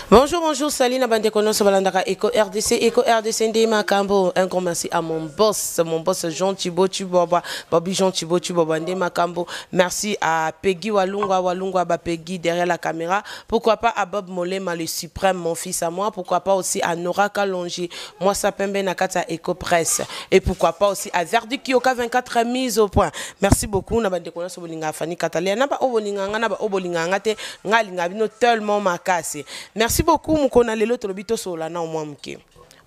Bonjour, bonjour, salut na bande nyonso balandaka Eco RDC, Eco RDC nde makambo. Un grand merci à mon boss Jean Thibaut Chiboba, Bobby Jean Thibaut Chiboba nde makambo. Merci à Peggy Walungwa, Walungwa ba Peggy derrière la caméra. Pourquoi pas à Bob Molema le suprême, mon fils à moi. Pourquoi pas aussi à Nora Kalonji, moi Sapembe na kati ya Eco Presse. Et pourquoi pas aussi à Verdi Kioka 24 mise au point. Merci beaucoup na bande nyonso bolinga Fanny Katalia, na ba obolinga nga na ba obolinga nga te, nga linga bino tellement makasi. Merci beaucoup mukona lelo tolobi tosola na mwa muke.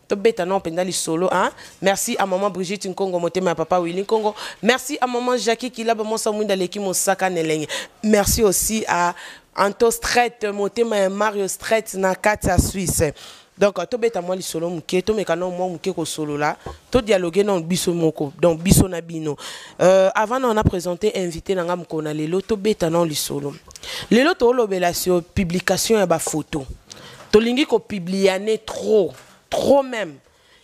Tobeta na mpenza lisolo, hein. Merci à maman Brigitte Nkongo motema ya papa Willy Nkongo. Merci à maman Jackie Kilaba Mosa Mwinda leki mosaka nelenge. Merci aussi à Anto Stret motema ya Mario Stret na kati ya Suisse. Donc tobeta mwa lisolo muke, tomeka na mwa muke kosolola, to dialoguer na biso moko, donc biso na bino. Avant on a présenté invité na nga mukona lelo, tobeta na lisolo. Lelo tolobela sur publication ya ba photo. Tolingi ko publier trop, trop même.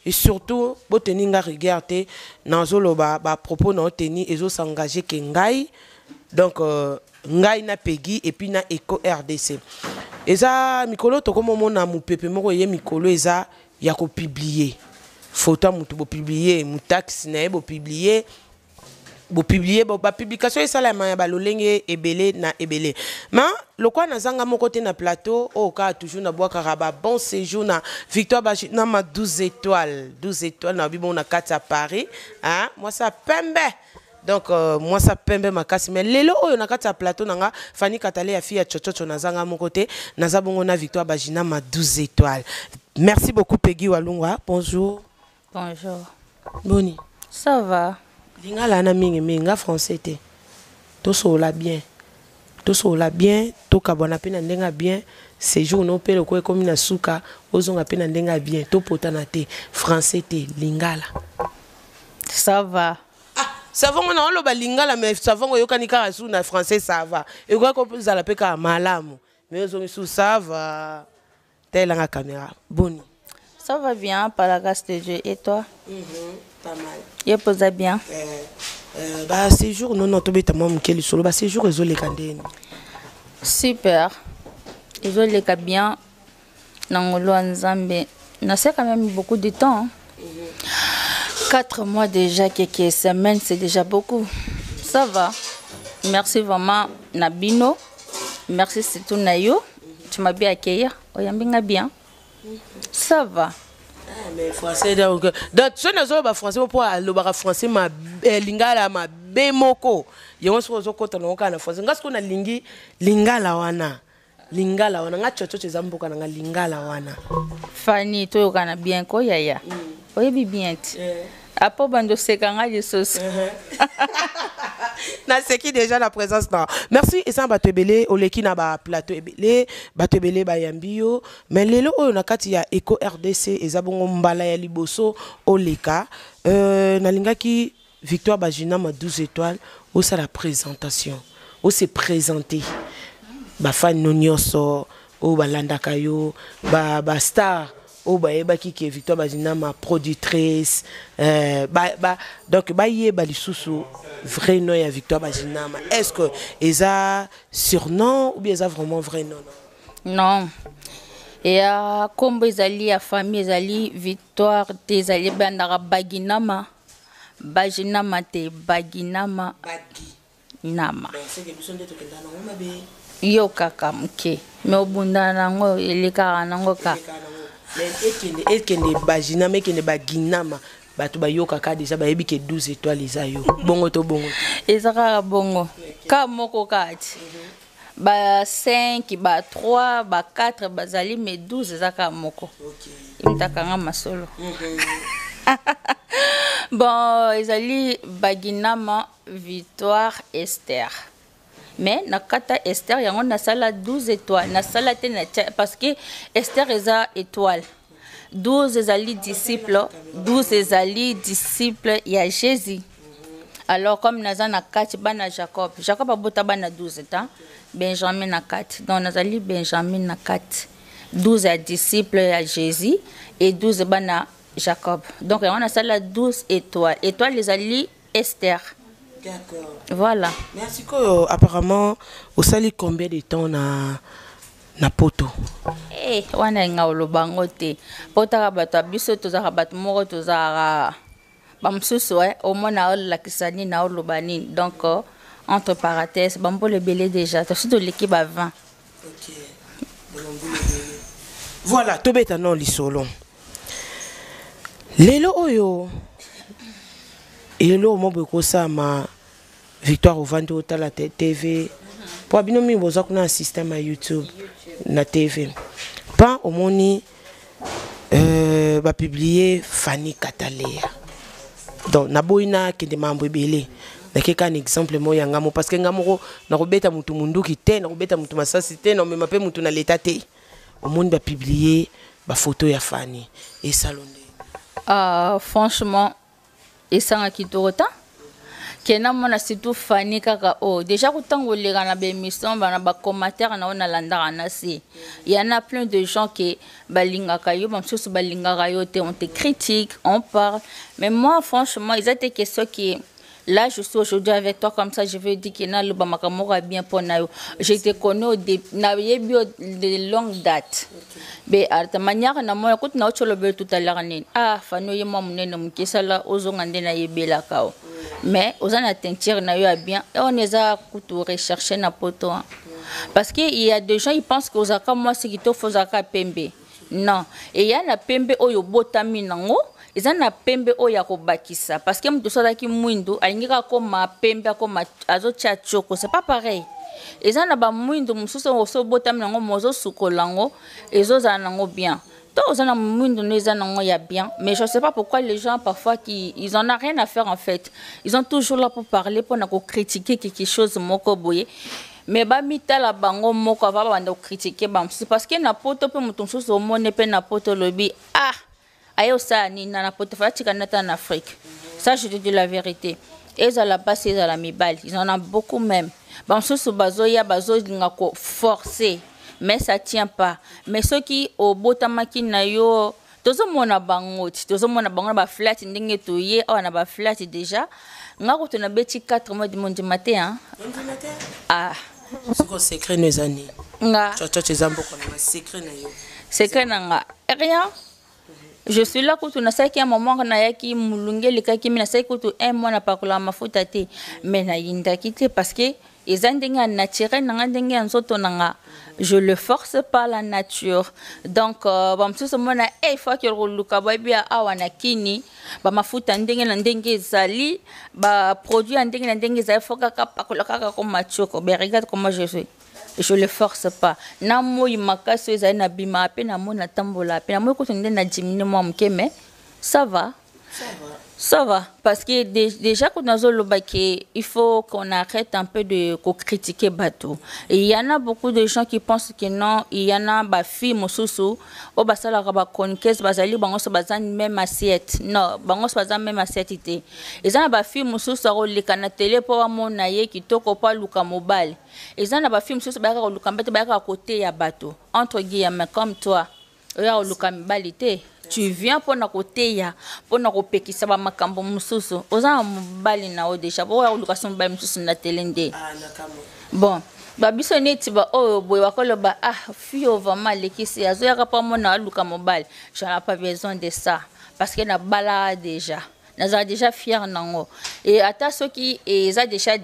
Et surtout boteni nga rigueur te nazoloba ba propos na oteni ezo s'engager ke ngai. Donc ngai na Peggy et puis na Eco RDC. Eza mikolo tokomomona mupepe moko ye mikolo eza ya ko publier. Photo mutu bo publier, mutax na ye bo publier. Bo publier bo ba publication esala ya ba lolenge ebele na ebele. Ma lokwa nazanga moko te na plateau o ka toujours na bwaka ba bon séjour na Victoire Baji na ma 12 étoiles, 12 étoiles na bibo na kati à Paris, hein, moi ça pembe. Donc moi ça pembe makasi mais lelo oyo na kati ya plateau nanga Fanny Katale ya fille ya chochocho nazanga moko te naza bongo na Victoire Bajina ma 12 étoiles. Merci beaucoup Peggy Walungwa. Bonjour. Bonjour. Boni. Ça va. Lingala na mingi mingi nga français te. Tosola bien. Tosola bien, tokabwana pe na ndenga bien. Séjour no pe loko ekomi na suka, ozonga pe na ndenga bien, topotana te. Français te, lingala. Ça va. Ah, savon na oloba lingala mais savon oyokani kaka su na français ça va. Ekoki kozala pe kaka malamu. Mais ozongi su ça va. Telanga caméra. Boni. Ça va bien par la grâce de Dieu. Et toi? Pas mal. Yo posa bien. Bah séjour non non tobeta moi mukeli solo ba séjour ezoleka ndeni. Super. Ezoleka bien. Nangolo Nzambe. Na c'est quand même beaucoup de temps. 4 mois déjà, quelques semaines, c'est déjà beaucoup. Ça va. Merci vraiment Nabino. Merci surtout Nayo. Tu m'as bien accueilli. Oyambinga bien. Ça va. Ah, mais français donc donc ce nazo ba français pour alobaka français ma lingala ma bemoko. Yango soko zo kota na na français. Ngasko na lingi lingala wana. Lingala wana nga chocho eza mboka na nga lingala wana. Fanny to yokana bien ko yaya. Oyebi bien ti. Apo bando seka nga lisusu. Na seki déjà la présence na. Merci esa bato ebele oleki na ba plateau ebele, bato ebele ba yambi yo, mais lelo oyo na kati ya Eco RDC eza bongo mbala ya liboso oleka. Nalingaki Victoire Bajina ma 12 étoiles au sa la présentation. Au se présenter. Ba fan no nyonso o balandaka yo, ba star o bayebaki ke Victoire Bajina ma productrice, ba, ba, donc bayeba lisusu vrai nom ya Victoire Bajina. Est-ce que eza surnom ou bien eza vraiment vrai nom? Non. Ya kombo ezali ya famille ezali Victoire te ezali bandaka Baginama. Baginama te Baginama. Bagi. Nama. Donc c'est que biso nde tokenda nango mabe. Yo kaka moke. Mais obunda nango elekaka nango ka. Mais ekende Baginama, ekende Baginama. Bato bayokaka déjà bayebi ke 12 étoiles eza yo. Bongo to bongo. Eza kaka bongo. Ka moko kati. Ba 5, ba 3, ba 4 bazali mais 12 eza kaka moko. Imtaka nga masolo. Bon, ezali Baginama Victoire Esther. Mais na kata Esther yango na sala 12 étoiles, na sala te na tia, parce que Esther eza étoile. 12 ezali disciple, 12 ezali disciple ya Jésus. Alors comme naza na kati bana Jacob, Jacob abota bana 12 temps, Benjamin na kati. Donc nazali Benjamin na kati. 12 ya disciple ya Jésus et 12 bana Jacob. Donc on a sala 12 étoiles. Étoiles ezali Esther. D'accord. Voilà. Merci ko apparemment osali combien de temps na Na poto. Eh, wana nga oloba yango te. Po taka bato ya biso tozalaka bato moko, tozalaka bamosusu eh, omona olakisa nini, aoloba nini. Donc entre parenthèse, bambula ebele déjà, tosi toleki ba 20. Ok, voilà, tobeta no lisolo lelo oyo. Eloko mo boye kosama, Victoire, ovandi otala TV, mpo bino mingi boza kuna na système ya YouTube na TV, pan omoni bapublier Fanny Katalea. Donc naboyi nakende mambo ebele, nake kaka na exemple moko ya nga mo, parce que nga moko nakobeta motu munduki te, nakobeta motu masasi te, naomema mpe motu na leta te. Omoni bapublier bafoto ya Fanny, esalo nde? Franchement, esanga kitoko ta ke namona surtout Fani kaka oyo. Déjà kotango oleka na baémission, bana bacommentaire na oyo nalandaka na se, y en a plein de gens ke balingaka yo, bamosusu balingaka yo te. On te critique, on parle, mais moi, franchement, eza te question ke là je suis aujourd'hui avec toi comme ça, je veux dire que naloba makambo moko ya bien mpo na yo. Je te connais au nayebi yo de longue date. Be ata manière na mona kutu na otolobeli tout à l'heure nini, ah, Fani oye mwa monene moke, esala ozonga nde nayebelaka o, mais oza na teinture na yo ya bien. Wana eza kutu recherche na poto, hein. Parce que il y a des gens, ils pensent que ozalaka mwasi kitoko, ozalaka pembe. Non, eya na pembe oyo obotami nango, eza na pembe oyo ya kobakisa, parce que moto so azalaki mwindu, alingi kaka koma pembe, akoma azotia tioko, c'est pas pareil. Eza na bamwindu mosusu oyo so obotami nango, mo ozosukola yango, ezozala nango bien. To oza na mwindu no, eza nango ya bien. Mais je sais pas pourquoi les gens parfois qui ils en ont rien à faire, en fait, ils sont toujours là pour parler, mpona kocritiquer quelque chose moko boye. Mais bamitala bango moko avant babanda kocritiquer bamosusu, parce que na poto mpe moto mosusu omoni mpe na poto, olobi: "Ah, aye osala nini na poto? Fa atika nata na Afrique." Ça, je te dis la vérité, ezala basi, ezala mibali, ils en ont beaucoup. Même bamosusu bazoya, bazolinga koforcer, mais ça tient pas. Mais soki obotamaki na yo, tozomona bango ti tozomona bango na baflat, ndenge toye awa na baflat déjà. Nga kutu nabeti 4 mois mondima te, hein? Ah. Siko secret no eza nini? Nga? Tchatcha, eza mboka nanga, secret na yo? Secret na nga, rien. Je suis là. Kutu nasalaki un moment, nayaki molunge elekaki, mi nasalaki kutu un mois napakolaka mafuta te, mais nayindaki te, parce que eza ndenge ya naturel na nga, ndenge ya nzoto na nga, je le force pas, la nature. Donc bamosusu omona e faut akende koluka, bayebi ya awa na kini bamafuta ndenge na ndenge ezali, baproduit ya ndenge na ndenge ezali, faut kaka pakola kaka koma tioko. Ben, regarde comment je suis, je le force pas. Na moi makasi oyo ezali, na bima mpe na moi, natambola mpe na moi, kutu nde na diminue mwa moke, mais ça va, ça va. Parce que déjà quand nazoloba ke il faut qu'on arrête un peu de critiquer bato. Et il y en a beaucoup de gens qui pensent que non, il y en a ba fille mosusu oyo basalaka ba chroniqueuse, bazali bango so baza même assiette. Non, bango so baza même assiette te. Eza na ba fille mosusu akoleka na télé mpo bamona ye kitoko, mpo aluka mobali. Eza na ba fille mosusu bayaka koluka mbe te, bayaka koteya bato, entre guillemets, comme toi oya koluka mibali te. Tu viens mpona koteya, mpona kopekisa bamakambo mosusu. Oza na mobali na yo déjà, oya koluka so mobali mosusu na tele nde. Bon, babiso neti baoyo boye bakoloba: "Ah, fille oyo vraiment alekisi, azoyaka mpo amona, aluka mobali." J'en ai pas besoin de ça, parce que nabala déjà, nazala déjà fière nango. Et ata soki eza déjà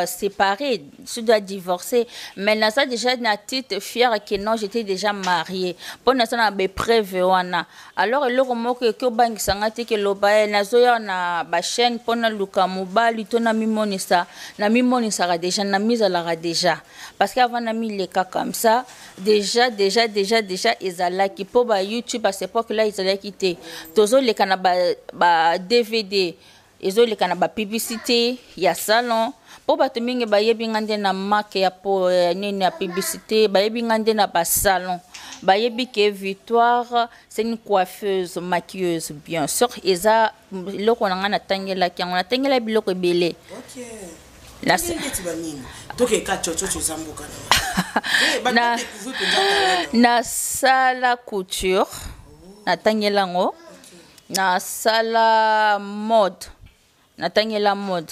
séparé, soki doit divorcer, mais naza déjà na titre fière que non, j'étais déjà mariée, mpo naza na bapreuve wana. Alors eloko moko eki obangisanga te ke loba ye nazoya na bachaîne mpo naluka mobali to namimonisa. Namimonisaka déjà, namizalaka déjà, parce que avant namileka comme ça, déjà déjà déjà déjà ezalaki mpo ba YouTube à cette époque là ezalaki te. Tozoleka na ba DVD, ezoleka na bapublicité ya salon, mpo bato mingi bayebi nga nde na marque ya po nini ya publicité, bayebi nga nde na basalon, bayebi ke Victoire, c'est une coiffeuse, maquilleuse, bien sûr. Eza eloko na nga natangelaki yango, natangela biloko ebele. Tokeka tshotshotso, eza mboka. Nasala couture, natangela yango, nasala mode, natangela mode.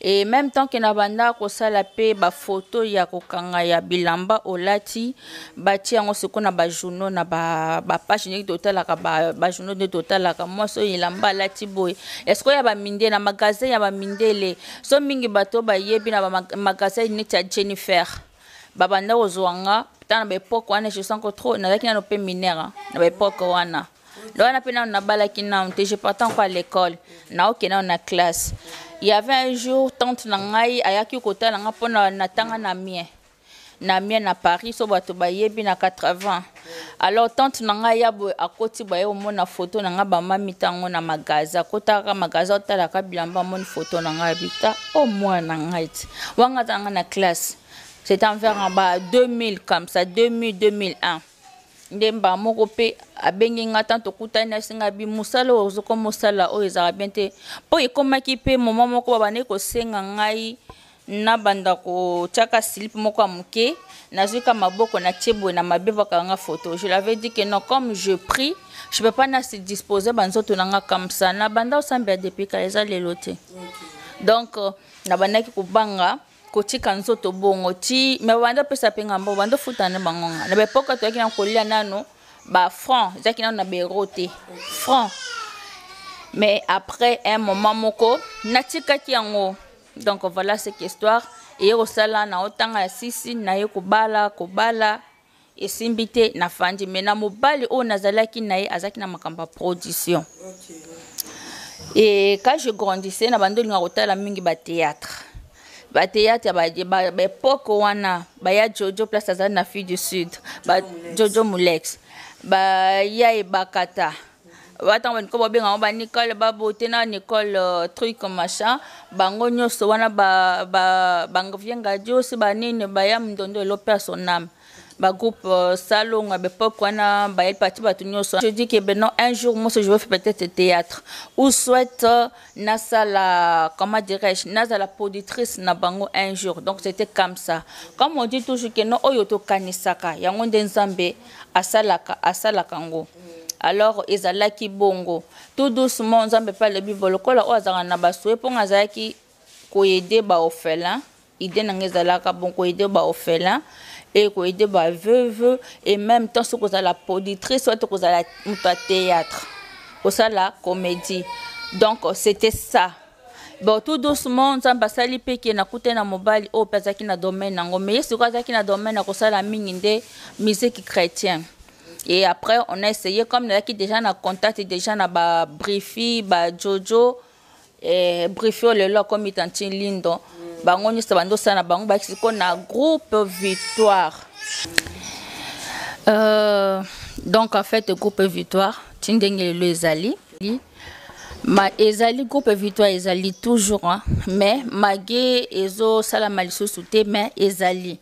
Et même temps que na banda kosala pe ba photo ya kokanga ya bilamba olati, batie yango sikoyo na ba journaux, na ba page ndenge totalaka, ba journaux nde totalaka mwasi oyo elamba alati boye. Est-ce que ya ba mindele na magasin ya ba mindele, so mingi bato bayebi na ba magasin neti ya Jennifer, babanda kozwa nga tana ba époque wana, je sens que trop nazalaki nano pe mineur, hein, na ba époque wana. Donc, wana pe nano nabalaki nano te, je partais encore à l'école, naoke nano na classe. Il y avait un jour tante na ngai ayaki kotala nga mpona natanga na mien. Na mien na Paris, so bato bayebi na 80. Alors tante na ngai ya boye akoti boye omona photo na ngai bamami tango na magasin, akotaka magasin otalaka bilamba amoni photo na ngai abita o mwana na ngai ti. Wanga aza nga na classe. C'était envers en bas 2000 comme ça, 2000, 2001. Nde mba moko pe abengi nga tant tokutani na singa bi musala oyo ozoko mosala oyo ezalaka bien te. Po ekomaki pe moment moko babandaki kosenga ngai na banda kotiaka slip moko ya moke, nazwi ka maboko na tie boye na mabe bakanga photo. Je l'avais dit que non, comme je prie, je peux pas na se disposer ba nzoto na nga comme ça. Na banda osambela depuis kala, eza lelo te. Donc na bandaki kobanga kotika nzoto bongo ti, mais banda pesa pe ngambo, banda futa na bango nga. Na ba époque toyaki na kolia nano ba franc, ezalaki nano na ba euro te, franc. Mais après un moment moko natikaki yango. Donc voilà cette histoire. Eye kosala na otanga ya sisi, na ye kobala, kobala esimbi te na fandi. Mais na mobali oyo nazalaki na ye azalaki na makambo ya production. Et quand je grandissais, na bando linga kotala mingi ba théâtre. Ba théâtre ya ba époque wana, ba ya Jojo place azali na Fille du Sud, ba Jojo Mulex, ba ya Ebakata. Batango ba Nicole babenga bango ba Nicole, ba beauté na Nicole truc machin, bango nyonso wana ba Ngvie Ngadios, ba nini, ba ya Mndondo elo père son âme. Ba groupe Salongo, ba époque wana, ba el parti bato nyonso. Je dis que ben non, un jour moi je veux faire peut-être théâtre ou soit nasala, comment dirais-je, nazala productrice na bango un jour. Donc c'était comme ça. Comme on dit toujours que non, oyo to kanisaka, yango nde Nzambe asalaka, asalaka ngo. Alors ezalaki bongo. Tout doucement Nzambe pa lobi bolokola oyo azalaka na basoe mpo nga azalaki koyede ba orphelin. Idée na nga ezalaka bon koyede ba orphelin et koyede ba veuve et même temps soki kozala productrice soit kozala moto ya théâtre, kosala comédie. Donc c'était ça. Bon, tout doucement Nzambe asali pe ke nakutani na mobali oyo pe azalaki na domaine yango, mais ye sikoyo azalaki na domaine ya kosala mingi nde musique chrétien. Et après on a essayé, comme nazalaki déjà na contact déjà na ba Brifi, ba Jojo, et Brifi oyo lelo akomi tantine Lindo, bango nyonso bando osala na bango bayaki sikoyo na groupe Victoire. Donc en fait groupe Victoire ti ndenge lelo ezali, ma ezali groupe Victoire ezali toujours, hein, mais mage ezosalama lisusu te, mais ezali.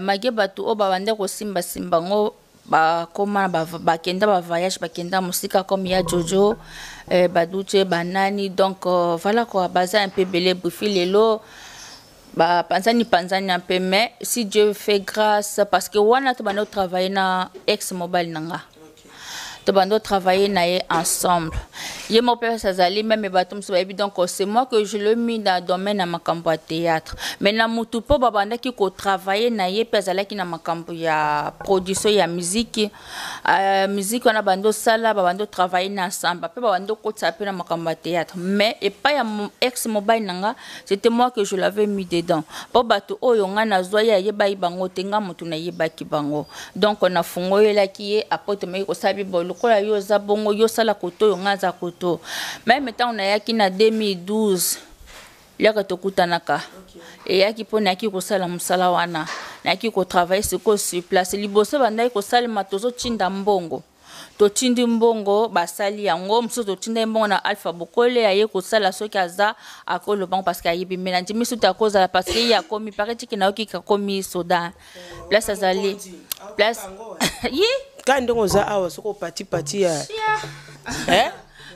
Mage bato oyo babanda kosimba simba ngo bakoma na bakenda ba voyage, bakenda mosika comme ya Jojo, Baduche, banani. Donc voilà quoi, baza un peu belé Brifi lelo ba panzani panzani un peu, mais si Dieu fait grâce, parce que wana to bando travailler na ex mobile nanga, to bando travailler na ye ensemble, ye mo père azali même bato mosusu bayebi. Donc c'est moi que je l'ai mis dans domaine ya makambo ya théâtre, mais na mutu po babandaki ko travailler na ye pe azalaki na makambo ya production ya musique. Musique wana bando sala, babando travailler na ensemble pe babando kotisa pe na makambo ya théâtre, mais epai ya ex mobile nanga, c'était moi que je l'avais mis dedans. Po bato oyo nga nazwa ye ayebaki bango te, nga motu nayebaki bango. Donc nafungoyelaki ye apote moki kosala bibo lokola yo oza bongo, yo osala koto oyo nga aza koto. Même ntango nayaki na 2012, liaka tokutanaka, eyaki mpo nayaki kosala mosala wana, nayaki kotravailler sikoyo sur place. Liboso bandaki kosalema, tozotinda mbongo, totindi mbongo, basali yango mosusu, totindaki mbongo na Alpha Bokole, aye kosala soki aza akoloba ngo parce que ayebi, mais nandimi soki akozala parce que ye akomi paraît-il nayoki akomi soda place azali place ye. Ka ndenge oza awa soki opatipati ya, eh?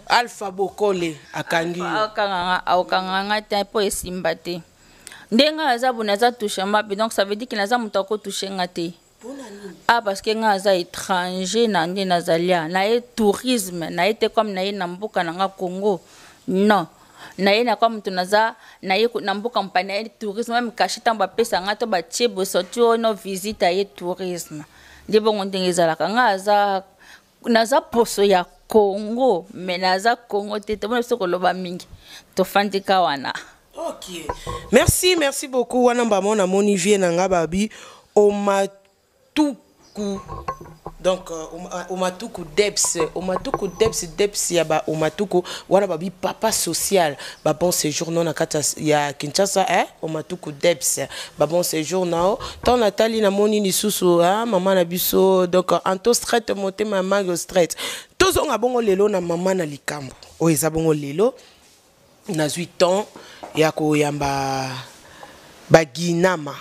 Alpha Bokole akangi yo. Akokanga nga te mpo esimba te. Ndenge aza boye naza touche mabe, donc ça veut dire que naza moto akotouche nga te. Ah, parce que nga aza étranger na nde nazali awa, na ye tourisme, na ye te comme na ye na mboka na nga Congo, non. Naye na kwa moto naza naye na mboka mopaya, naye tourisme. Même cachet ntango bapesa nga to batie bosorti oyo no visite, aye tourisme. Nde bongo ndenge ezalaka. Nga aza naza poso ya Congo, mais naza Congo te. Tomona biso koloba mingi, tofandi ka wana. Ok, merci, merci beaucoup. Wana mbamo namoni vie na nga babi Omatuku. Donc Omatuku Debs, Omatuku Debs, Debs ya ba Omatuku wana, babi papa social, ba bon séjour no na kati ya Kinshasa, eh? Omatuku Debs, ba bon séjour nao. Ntango natali, namoni lisusu, ah, mama na biso, donc Anto Stret, motema ya Mario Stret. Tozonga bongo lelo na mama na likambo oyo eza bongo lelo. Nazwi temps ya koyamba Baginama.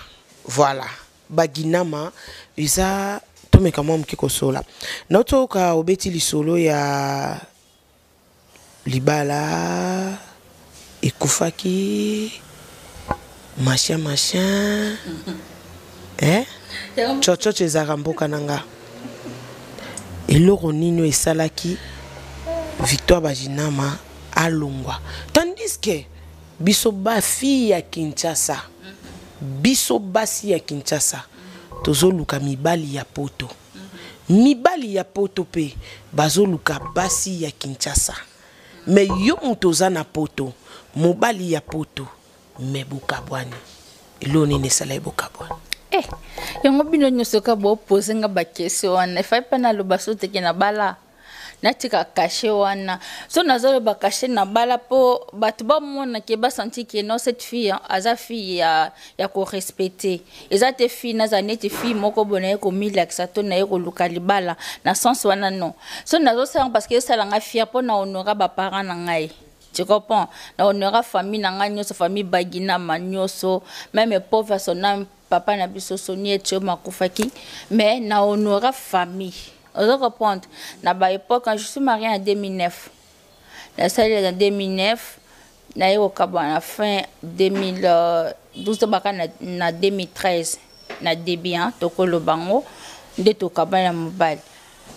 Voilà, Baginama eza tomeka mwa moke kosola. Nauti oyoka obeti lisolo ya libala ekufaki, machin machin, eh? Tshotshotsho ezalaka mboka na nga. Eloko nini oyo esalaki Victoire Baginama alongwa, tandis que biso bafille ya Kinshasa, biso basi ya Kinshasa tozoluka mibali ya Poto, mibali ya Poto mpe bazoluka basi ya Kinshasa? Mais yo moto oza na Poto, mobali ya Poto, mais bokabwani. Eloko nini esala ye bokabwani? Eh, yango bino nyonso ka bopose nga baquestion wana, efai mpe naloba so teke na bala, natika cachet wana. So nazoloba cachet na bala mpo bato bamona ke basanti ke non, cette fille aza fille ya korespecte. Eza te fille naza neti fille moko boye naye komilakisa to naye koluka libala na sens wana, non. So nazosala parce que esalanga fier mpo na honora baparent na ngai, tu comprends? Na honora famille na ngai nyonso, famille Baginama nyonso, même pauvre son âme, papa na biso Soni Etioma akufaki, mais na honora famille, ozo comprendre? Na baépoque, je suis mariée en 2009, nasali na 2009, naye kokaba na fin 2012, tobaka na 2013 na début, hein, tokoloba ngo nde tokabani na mobali.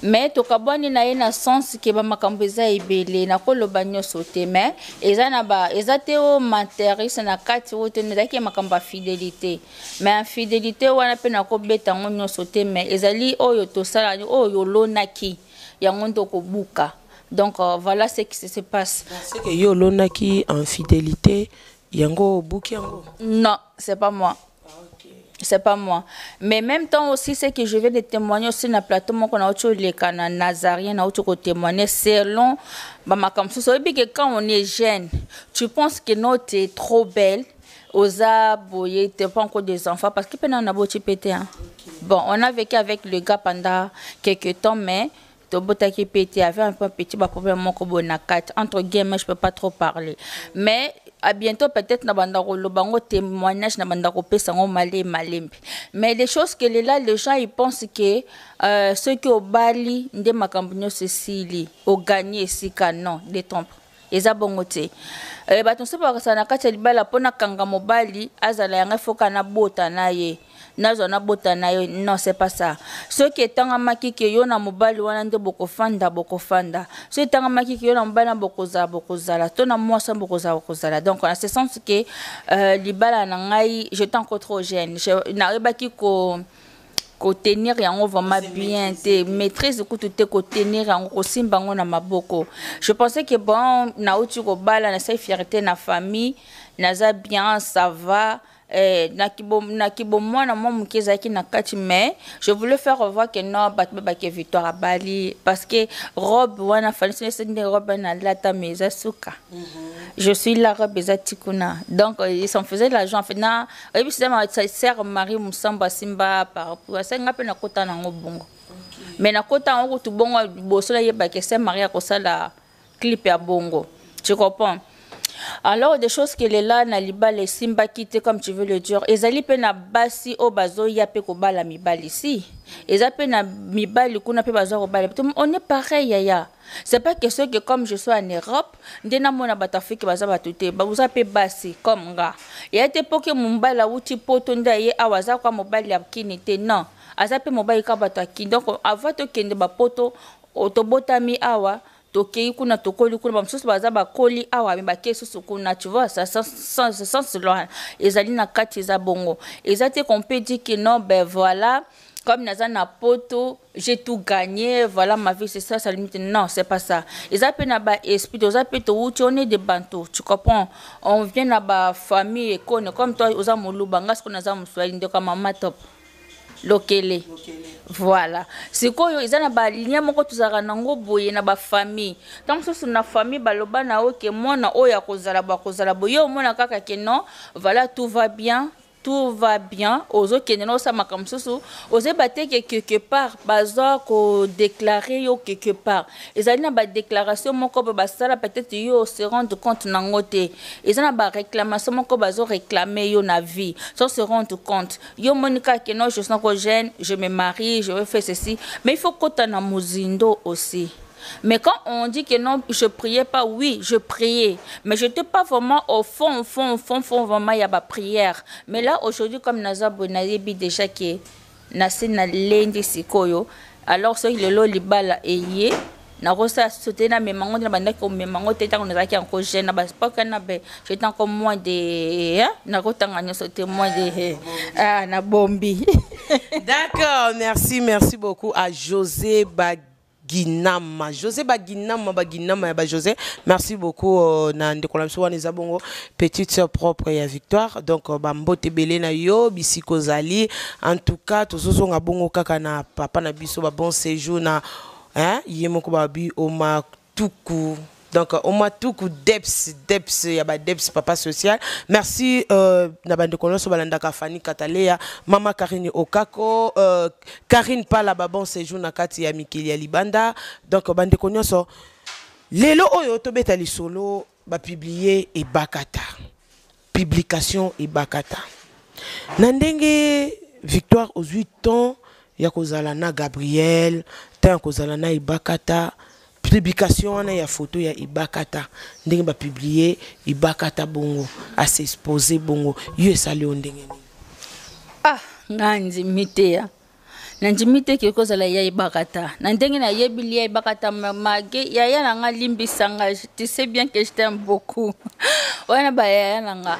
Mais tokabwani na ye na sens ke bamakambo eza ebele, nakoloba nyonso te, mais eza na ba eza te o materise na kati oyo te. Ezalaki makambo ya fidélité, mais infidélité wana mpe nakobeta yango nyonso te, mais ezali oyo tosala, oyo olonaki yango nde okobuka. Donc voilà ce qui se passe. C'est que yo olonaki infidélité, yango obuki yango? Non, c'est pas moi, c'est pas moi. Mais même temps aussi, c'est que je vais de témoigner aussi na plateau moko na ocho leka na Nazarien, na ocho ko témoigner selon ba makambo so que quand on est jeune, tu penses que non, t'es trop belle, oza boye, t'es pas encore des enfants, parce que pendant na boti pété, hein. Bon, on a vécu avec le gars pendant quelques temps, mais tobotaki pe te, avait un peu un petit ba problème moko boye na kati, entre guillemets, je peux pas trop parler. Mais à bientôt peut-être na banda koloba ngo témoignage, na banda kopesa ngo male malembe. Mais les choses que là, les gens, ils pensent que soki obali nde makambo nyonso esili, oganye esika. Non, détrompe, eza bongo te. Bato mosusu bakasala na kati ya libala mpo nakanga mobali azala yanga, efoka nabota na ye, nazwa nabota na ye. Non, c'est pas ça. Soki etangamaki ke yo na mobali wana nde bokofanda, bokofanda. Soki etangamaki ke yo na mobali na bokozala, bokozala, to na mwasi bokozala, bokozala. Donc na ce sens ke libala na ngai, j'étais encore trop jeune, nayebaki ko kotenir yango vraiment bien te, maîtrise kutu te, kotenir yango, kosimba yango na maboko. Je pensais que bon, nauti kobala, nasali fierté na famille, naza bien, ça va. Na kibomwana mwa moke ezalaki na kati, mais je voulais faire revoir que non, bato babake Victoire abali, parce que robe wana fanisi nde robe wana alata, mais eza suka. Je suis la robe eza ti kuna. Donc ils s'en faisaient l'argent en fait. Na oyebi sœur Marie Mosambo asimba par rapport asenga mpe nakota nango bongo, mais nakota yango kutu bongo liboso nayebaki sœur Marie akosala clip ya bongo, tu comprends? Alors des choses que lela na libala esimbaki te, comme tu veux le dire, ezali mpe na basi oyo bazoya mpe kobala mibali, si eza mpe na mibali kuna mpe bazwa kobala. On est pareil, yaya. C'est pas question que comme je suis en Europe nde namona bato Afrique baza bato te. Baza mpe basi comme nga. Eya te mpo ke mobali awuti Poto nde aye awa aza kwa mobali ya kini te. Non, aza mpe mobali kaka bato ya kini. Donc avant tokende bapoto, tobotami awa. Tokei kuna, tokoli kuna, bamosusu baza bakoli awa, me bakei susu kuna, tu vois, ça sens wana ezali na kati, eza bongo. Eza te qu'on peut dire que non, ben voilà, comme naza na poto, j'ai tout gagné, voilà ma vie, c'est ça, ça limite. Non, c'est pas ça. Eza pe na ba esprit, oza pe towuti, on est des bantu, tu comprends? On vient na ba famille ekone comme toi oza moluba, nga siko naza moswahili, ndeko ya mama top lokele. Voilà, sikoyo eza na balien moko tozalaka nango boye na bafamille. Ntango mosusu na famille baloba na yo ke mwana oyo akozala bo, akozala boye, yo omona kaka ke non, voilà, tout va bien, tout va bien, ozokende na osala makambo mosusu, ozoyeba te ke quelque part baza kodéclarer yo quelque part. Ezali na badéclaration moko boye basala, peut-être yo se rendre compte nango te. Eza na baréclamation moko bazoréclame yo na vie sans se rendre compte. Yo moni kaka ke non, je suis encore jeune, je me marie, je vais faire ceci, mais il faut kota na mozindo aussi. Mais quand on dit que non, je priais pas, oui, je priais. Mais je n'étais pas vraiment au fond, fond, fond, fond, vraiment, il y a ma prière. Mais là, aujourd'hui, comme naza boye, nayebi déjà que nase nalendi sikoyo. Alors, soki lelo libala eye, nakosala susu te, namema ngo te, na bandaki komema ngo te ntango nazalaki encore jeune na bapoka na be, j'étais encore moins de, hein, nakotanga nyonso te, moins de, ah, nabombi. D'accord, merci, merci beaucoup à José Baginama. José Baginama, Baginama ya ba José. Merci beaucoup na ndeko na biso wana eza bongo petite sœur propre ya Victoire. Donc ba mbote belé na yo bisiko zali. En tout cas, tozozonga bongo kaka na papa na biso, ba bon séjour na, hein, ye moko babi oma tuku. Donc oma tuku deps deps ya ba deps papa social. Merci na bande nyonso balandaka Fanny Katalea, mama Karine Okako, Karine Pala, ba bon séjour na kati ya mikili ya libanda. Donc bande nyonso lelo oyo tobeta lisolo ba publier Ebakata. Publication Ebakata. Na ndenge Victoire ozwi temps ya kozala na Gabriel, temps ya kozala na Ebakata, publication wana ya photo ya Ebakata, ndenge ba publier Ebakata bongo, a s'exposer bongo, yo esali yo ndenge nini? Ah, nga ndimi te ya. Nandimi te ke kozala ya Ebakata. Na ndenge nayebi ya Ebakata mage, yaya na nga, limbisa nga, tu sais bien que je t'aime beaucoup. Wana ba yaya na nga.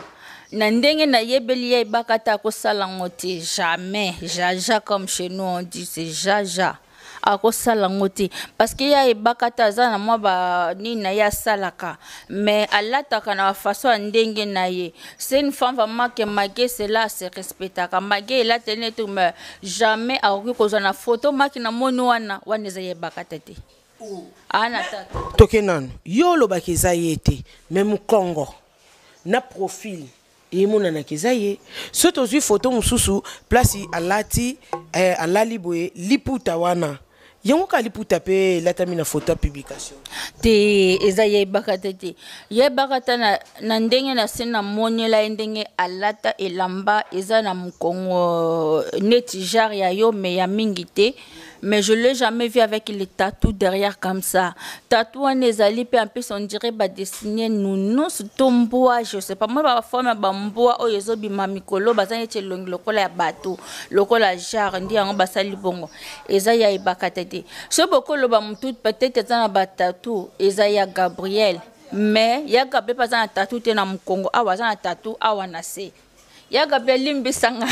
Na ndenge nayebeli ya Ebakata, akosala ngo te, jamais. Jaja, comme chez nous on dit, c'est jaja. Akosala yango te parce que ya Ebakata aza na mwa banini na ye asalaka, mais alataka na bafaçon ya ndenge na ye. C'est une femme vraiment que mage cela se respectaka, mage elateli neti, mais jamais akoki kozwa na photo maki na moni wana wana eza ya Ebakata te, ana tata. Toke nanu, yo olobaki eza ye te, mais mokongo na profil emonanaka eza ye. So tozwi photo mosusu, place alati, alali boye, liputa wana yango kaka liputa mpe elatami na photo ya publication. Te, eza yebaka te te, yebaka ta na ndenge na se namonela ye, ndenge alata elamba eza na mokongo neti genre ya yo, mais ya mingi te. Mais je l'ai jamais vu avec les tatous derrière comme ça. Tatou wana ezali mpe, en plus on dirait badessine nounours to mbwa, je sais pas moi, baforme ya bambwa oyo ezobima mikolo, baza neti elongi lokola ya bato, lokola genre nde yango basali bongo. Eza ya Ebakata te. So bokoloba motu peut-être eza na batatou, eza ya Gabriel, mais ya Gabriel mpe aza na tatou te na mokongo awa, aza na tatou awa na se. Ya Gabriel, limbisanga,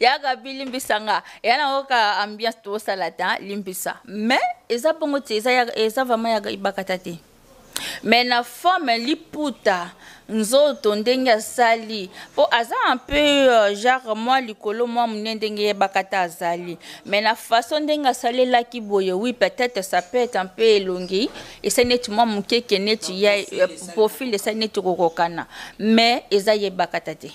ya Gabi, limbisanga, eya nango ka ambiance tosala te, limbisa, mais eza bongo te, eza, eza vraiment ya Ebakata te. Mais na forme liputa nzoto ndenge asali, mpo aza un peu genre mwa likolo mwa monene ndenge yebaka te azali, mais na façon ndenge asalelaki boye, oui, peut-être ça peut être un peu elongi esali neti mwa mokeke neti ya profil, esali neti kokokana, mais eza yebaka ta te.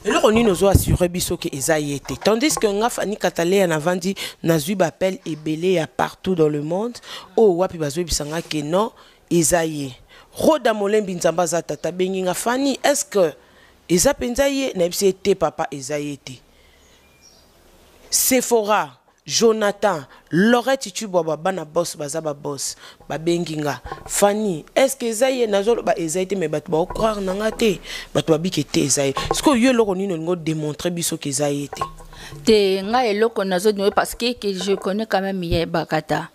Eloko nini ozo assure biso ke eza ye te, tandis que nga Fani Kataleya navandi, nazwi baappel ebele ya partout dans le monde oyo wapi bazoyebisa nga ke non, eza ye. Roda Molembi, Nzambe aza tata, abengi nga: "Fani, est ce que eza mpenza ye?" Nayebisi ye: "Te papa, eza ye te." Sephora, Jonathan, Lorette Tshibwabwa, bana boss, baza baboss, babengi nga: "Fani, est ce que eza ye?" Nazoloba eza ye te, mais bato baocroire na nga te, bato babike te eza ye. Sikoyo yo eloko nini olingi odémontre biso ke eza ye te? Te, ngai eloko nazodima parce que je connais quand même ya Ebakata.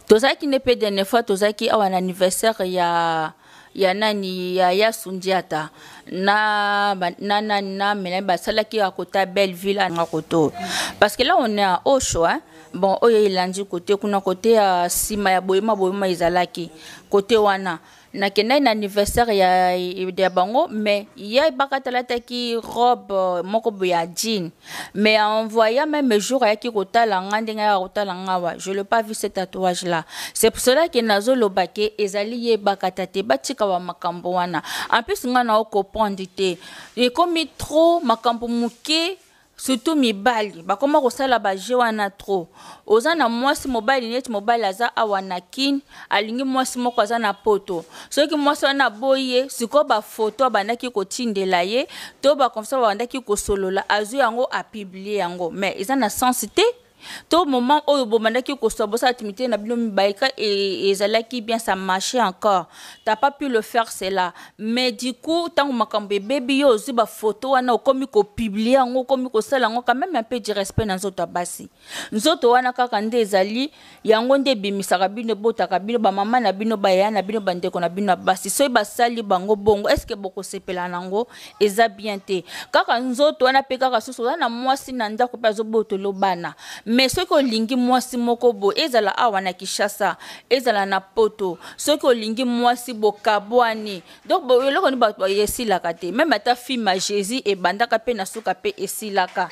Tozalaki nde mpe dernière fois tozalaki awa na anniversaire ya ya nani ya ya Sundiata na na na na Melanie basalaki ya kota Belleville nga koto parce que là on est à Osho hein bon oyo elandi kote kuna kote ya sima ya boyema boyema ezalaki kote wana nakendaki na anniversaire ya, ya bango mais ye bakata alataki robe euh, moko boye ya jean mais en voyant même jour ayaki kotala nga ndenge ayaka kotala nga awa je l'ai pas vu ce tatouage là c'est pour cela que nazoloba ke ezali ye bakata te batika ba makambo wana en plus nga na okomprendre te ekomi trop makambo moke surtout mibali bakoma kosala ba jeu wana trop oza na mwasi mobali neti mobali aza awa na kin alingi mwasi moko aza na poto soki mwasi wana aboyi ye sikoyo bafoto abandaki kotindela ye to baconfesa babandaki kosolola azwi yango apublie yango mais eza na sens te to moment oyo bobandaki koswa bosala intimité na bino mibale ka ezalaki bien ça marchait encore t'as pas pu le faire cela mais du coup ntango makambo ebebi yo ozwi bafoto wana okomi kopublie yango okomi kosala yango quand même un peu du respect na nzoto ya basi nzoto wana kaka nde ezali yango nde ebimisaka bino ebotaka bino bamama na bino bayaya na bino bandeko na bino ya basi soki basali bango bongo estce bokosepela nango eza bien te kaka nzoto wana mpe kaka susu oza na mwasi na ndako mpe azobotolo bana mais soki olingi mwasi moko boye ezala awa na kinshasa ezala na poto soki olingi mwasi bokabwani donc eloko nini bato esilaka te meme ata film ya jésus ebandaka mpe na suka mpe esilaka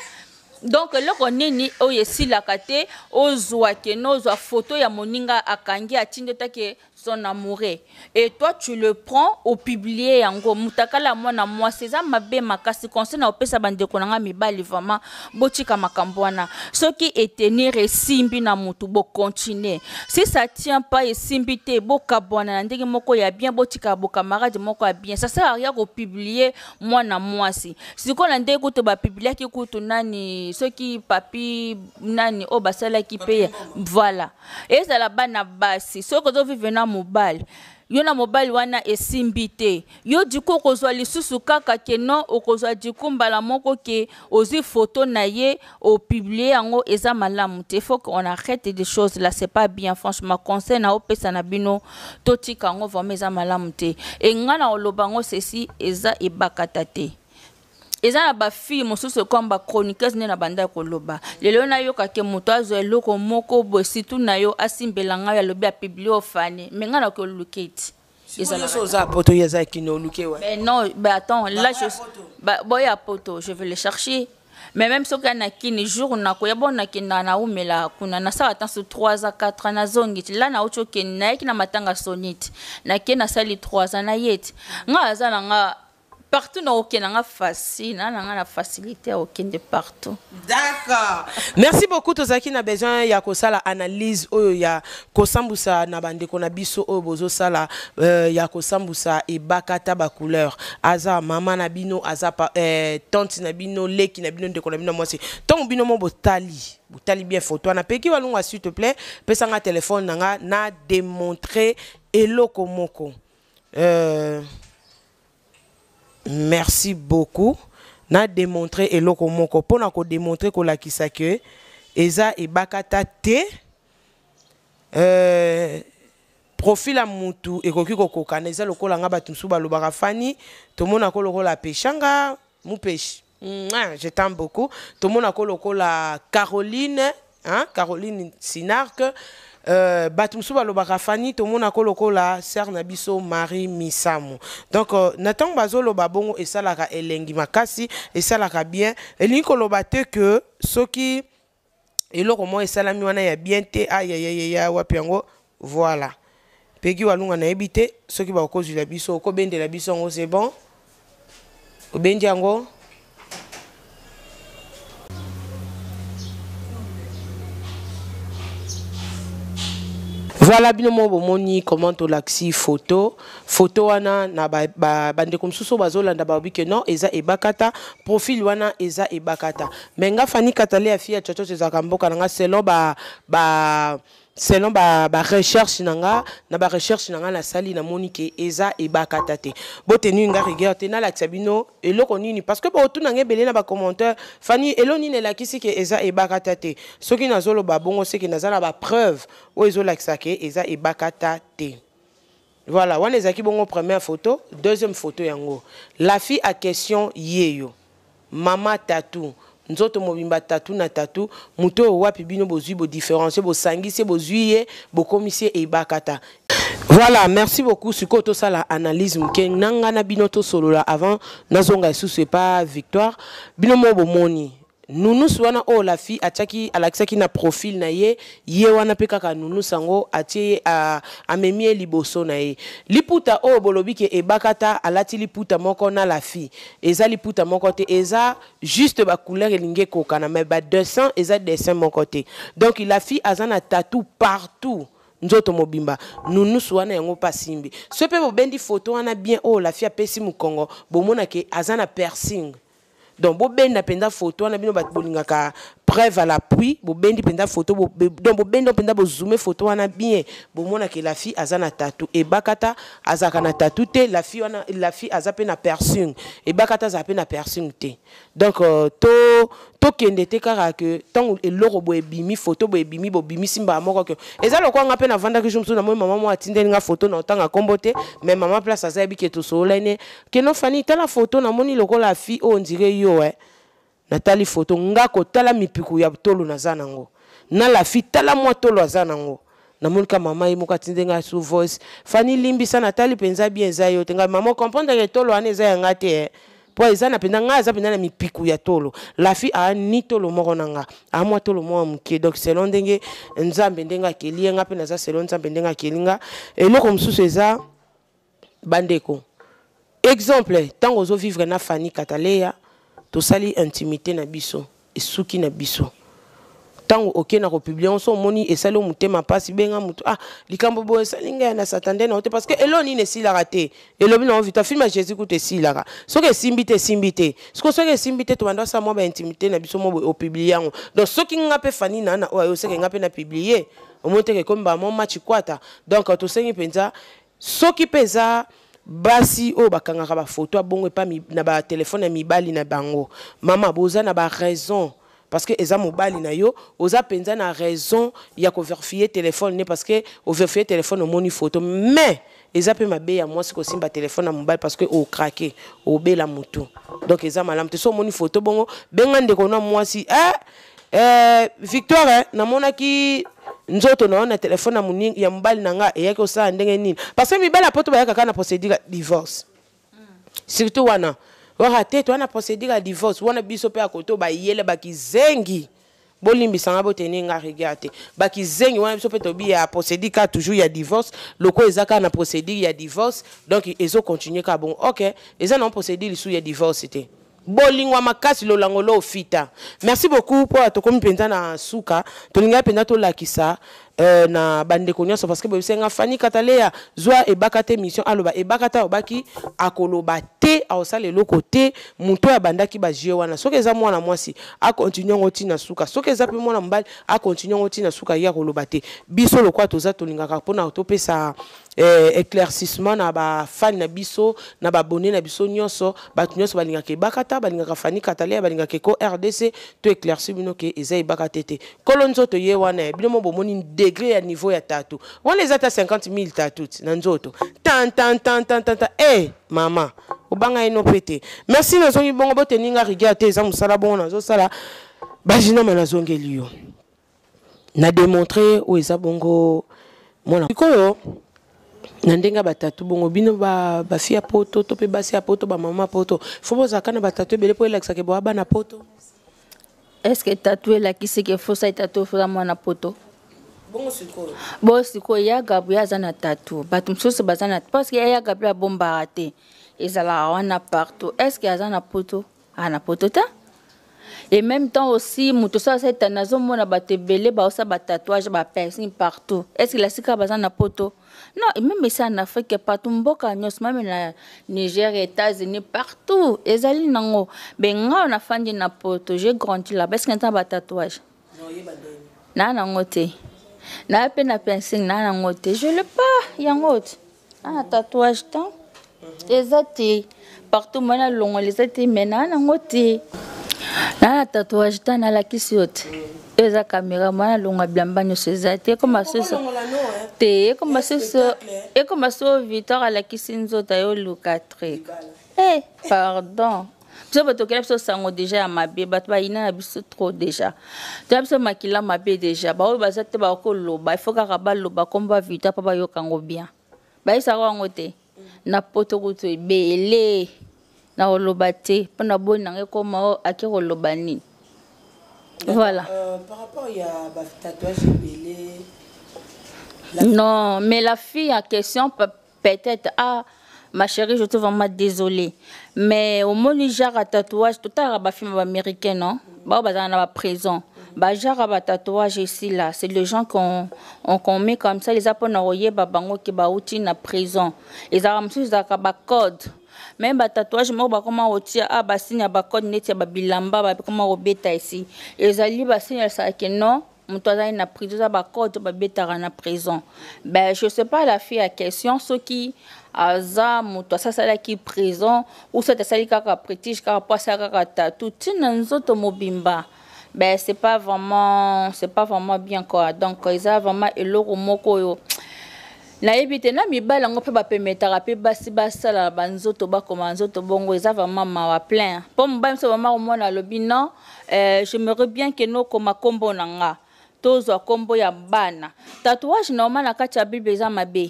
donc eloko nini oyo esilaka te ozwa keno ozwa foto ya moninga akangi atindi otake son amoureux et toi tu le prends opublie yango mutakala mwana mwasi eza mabe makasi conseil na opesa bandeko na nga mibali vraiment botika makambo wana soki etenir esimbi na mutu bocontinue si ça tient pas esimbi te bokabwana na ndenge moko ya bien botika bocamarade moko ya bien ça sert à rien kopublie mwana mwasi sikoyo na ndenge kutu bapubliaki kutu nani soki papi nani oyo basalaki mpe voilà ezala bana basi soki ozovivre na mobali yo na mobali wana esimbi te yo diku okozwa lisusu kaka ke non okozwa diku mbala moko ke ozwi photo na ye opublie yango eza malamu te faut qu'on arrête des choses là c'est pas bien franchement conseil na opesa na bino totika yango vraiment eza malamu te e nga na oloba yango ceci eza ebakata te eza na bafille mosusu comme bachroniqueuse nde na banda koloba lelo nayoka ke moto azwa eloko moko boye surtout na yo asimbela ngai alobi apublie ofani me ngai nakoki oluka eti ezalaka oza poto ye aza kino oluke wa mais non mais attends là je ba, boya poto je vais le chercher mais même soki ana kini jour nakoya bon nakenda naumela kuna nasala ata so 3 ans 4 ans nazongi ti la nauti okende nayaki na matanga sonite nake nasali 3 ans naye ti ngai aza na nga partout na okende nga facile na nga na facilité ya okende partout d'accord merci beaucoup tozalaki na besoin ya kosala analyse oyo ya kosambusa na bandeko na biso oyo bozosala euh, ya kosambusa ebakata bacouleur aza mama na bino aza pa, euh, tante na bino leki na bino ndeko na bino mwasi ntongo bino mo botali botali bien photo wana peki walunga s'il te plaît pesa nga telefone na nga na démontrer eloko moko euh, Merci beaucoup. Na démontrer eloko moko pona ko démontrer kolakisa que eza ebakata te euh, profil ya mutu ekoki kokokana eza lokola nga bato mosusu balobaka fani tomonako lokola peshanga mupeshi je t'aime beaucoup tomonako lokola caroline hein, Caroline Sinark euh, bato mosusu balobaka fani tomonako lokola sœur na biso Marie Misamu donc euh, na ntango bazoloba bongo esalaka elengi makasi esalaka bien elingi koloba te que soki eloko moko esalami wana ya bien te ayayayaya wapi yango voilà pegi walunga nayebi te soki bakokozwila biso okobendela biso yango c'est bon obendi yango voilà bino moko bomoni comment tolakisi photo photo wana na bandeko ba, ba mosusu oyo bazolanda balobi ke non eza ebakata profil wana eza ebakata me nga fani katale ya fille ya chochocho ezalaka mboka na nga selon ba, ba Selon ba, ba recherche na nga, na ba recherche na nga nasali, namoni ke eza Ebakata te. Botenu nga rigueur te, nalakisa bino eloko nini, parce que botuna nga ebele na ba commentaire, Fanny, elo nini elakisi ke eza Ebakata te. Soki nazoloba bongo, seke naza na ba preuve oyo ezolakisa ke eza Ebakata te. Voilà, wana ezalaki bongo première photo, deuxième photo yango. La fille a question yeyo. Mama tattoo, nzoto mobimba tattoo na tattoo, moto oyo wapi bino bozui bo différencier, bosangisi, bozui ye, bokomisi ye Ebakata. Voilà, merci beaucoup. Sikoyo tosala analyse moke na nga na bino tosolola avant nazonga lisusu epa Victoire. Bino mo bomoni Nounours wana oyo la fille atiaki, alakisaki na profil na ye, ye wana pe kaka nounours yango atie ye, amemi ye liboso na ye. Liputa oyo bolobi ke Ebakata alati liputa moko na la fille, eza liputa moko te, eza juste ba couleur elingi ekokana, mais ba dessin eza dessin moko te. Donc la fille aza na tattoo partout nzoto mobimba, nounours wana yango pe asimbi. Soki pe bobendi photo wana bien oyo la fille apesi mokongo, bomona ke aza na piercing. Donc bobenda mpenza photo wana, bino bato bolingaka preuve à l'appui, bobendi mpenza photo, donc bobendi mpenza, bozoome photo wana bien, bomona ke la fille aza na tattoo. Ebakata azalaka na tattoo te, la fille wana, la fille aza pe na piercing, Ebakata azalaka pe na piercing te. Donc tokende te kaka ke ntango eloko boye ebimi, photo boye ebimi, bobimisi mbala moko ke eza lokola nga mpe navandaki jour mosusu, namoni mama moko atindeli nga photo, na otanga kombo te, mais mama place aza yebi ke tosolola ne keno Fanny, tala photo, namoni lokola fille oyo ndire yo, Natali photo, nga kotala mipiku ya tolo naza nango na la fille, tala mwa tolo aza nango. Namoni ka mama ye moko atindi nga sous voice, Fanny limbisa, natali mpenza bien eza yo te. Nga mama comprendre ke tolo wana eza ya nga te, Po eza na mpenza nga aza mpenza na mipiku ya tolo, la fille a ni tolo moko na nga, a mwa tolo moko moke. Donc selon ndenge Nzambe ndenge akeli ye, nga mpe naza selon Nzambe ndenge akeli nga. Eloko mosusu eza bandeko, exemple ntango ozovivre na Fanny Kataleya, tosali intimité na biso, esuki na biso. Ntango oke na kopublie yango, so omoni esali yo motema mpasi, benga motu, ah, likambo boye esali ngai na satan nde na yo te, parce que eloko nini esilaka te. Elobi na yo Victoire, film ya Jésus kutu esilaka. Soki esimbi te, esimbi te. Siko soki esimbi te, tobanda osala mwa ba intimité na biso mo boye, opublie yango. Donc soki nga mpe Fanny na na oyo ayo, seke nga mpe na publie, omoni teke ekomi ba mwa match kwata. Donc tosengi mpenza, soki mpe eza basi oyo bakangaka ba photo ya bongo epa na ba telefone ya mibali na bango, mama boza na ba raison, parce que eza mobali na yo, oza mpenza na raison ya koverifier telefone ne, parce que overifier telefone omoni photo. Mais eza mpe mabe ya mwasi kosimba telefone ya mobali, parce que okrake, obela motu. Donc eza malamu te. So omoni photo bongo, benga ndeko na mwasi, Victoire, namonaki nzoto na yo na telefone ya moninga ya mobali na nga, eyaki osala ndenge nini? Parce que mibali ya poto bayaka kaka na procédure ya divorce, surtout wana waka te, toza na procédure ya divorce wana. Biso mpe ya koto bayele bakizengi, bolimbisanga, boteni nga rigueur te, bakizengi wana. Biso mpe tobi ya procédure kaka toujours ya divorce, loko eza kaka na procédure ya divorce, donc ezocontinue kaka bongo. Ok, eza na procédure lisusu ya divorce te. Bolingwa makasi lolango lo ofita. Merci beaucoup mpo tokomi mpenza na suka. Tolingaki mpenza tolakisa na bandeko nyonso, parce que boyebisaki nga, Fanny Kataleya, zwa Ebaka te mission aloba. Ebaka te alobaki akoloba te, akosala eloko te. Moto oyo abandaki bajeu wana, soki eza mwana mwasi, akontinue yango ntina suka, soki eza mpe mwana mobali, akontinue yango ntina suka, ye akoloba te. Biso lokola toza, tolingaka mpona topesa éclaircissement na bafani na biso, na baabonnés na biso nyonso, bato nyonso balingaka Ebakata, balingaka Fanny Kataleya, balingaka Eko RDC, to éclairci bino ke eza Ebaka te te. Kolo nzoto ye wana, bino mo bomoni degré ya niveau ya tattoo wana, eza ta 50 000 tattoo na nzoto, tan tan tan tan tan tan. Mama obanga ye no mpe te. Merci, nazongi bongo, boteninga rigueur te, eza mosala bongo nazosala. Baginama, nazongeli yo na démontrer oyo eza bongo mwana sikoyo na ndenge ya batattoo bongo. Bino bafille ya poto to mpe basi ya poto, bamama poto, fo bozalaka na batattoo ebele mpo elakisaka boya bana poto. Est ce que tattoo elakisi ke fosa tattoo foza mwana poto? Bongo sikoyo? Bo sikoyo ya Gabriel aza na tattoo, bato mosusu baza na, parce que ya Gabriel abombaka te, ezalaka wana partout. Est ce que aza na poto? Aza na poto te. Et même temps aussi, moto so asali, nazomona bato ebele baosala batatouage, bapiercing partout. Est ce que lasika baza na poto? Non. Et même esi en Afrique, partout, mboka nyonso, même na Niger, États-Unis, partout ezali nango. Be nga nafandi na poto, j'ai grandi là, est ce que nza batatouage? Naa nango te. Naa mpe na pensing naa nango te, je le pas yango te. Ah, tatouage tant eza te partout, mwana longola eza te, mais naa nango te. Naa na tatouage tant, nalakisi yo te, oyo eza caméra. Mwana longola bilamba nyonso eza te, ekoma susu te, ekoma susu, ekoma so. Victoire alakisi nzoto, ayoluka truc. Eh, pardon, biso bato tokela biso sango déjà ya mabe, bato bayina na biso trop déjà, toya biso makila mabe déjà. Baoyo baza te, bakoloba, il faut kaka baloba kombo ya Victoire mpo bayoka yango bien. Bayesaka yango te na poto kutu ebele na koloba te, mpo na boni nanga ekoma oyo ake koloba nini. Voilà. Par rapport ya batatouage ebele. Non, mais la fille en question, peut-être, ah, ma chérie, je suis vraiment désolée, mais omoni genre ya tatouage, totalaka bafilm baaméricain, non, bao bazala na baprison, bagenre ya batatouage ici là, c'est les gens qu'on met comme ça, eza mpona koyeba bango ke bauti na prison. Ezalaka mosusu, ezalaka bacode. Même batatouage moko bakoma kotia a basigne ya bacode neti ya babilamba, bakoma kobeta esi, ezali basigne esalaka non, moto azali na prison, eza bacode babetaka na prison. Ben, je sais pas la fille ya question, soki aza moto asasalaki prison ou soit asali kaka prestige, kaka po asala kaka tattoo ntina nzoto mobimba. Ben, c'est pas vraiment bien quoi. Donc eza vraiment eloko moko oyo nayebi te. Na mibali yango mpe bapemetaka mpe basi basala banzoto, bakoma nzoto bongo, eza vraiment mawa plein. Mpo mobali moso vraiment komona alobi non, j'aimerais bien ke nokoma nkombo na nga, tozwa nkombo ya bana. Tatouage normal na kati ya Bible eza mabe,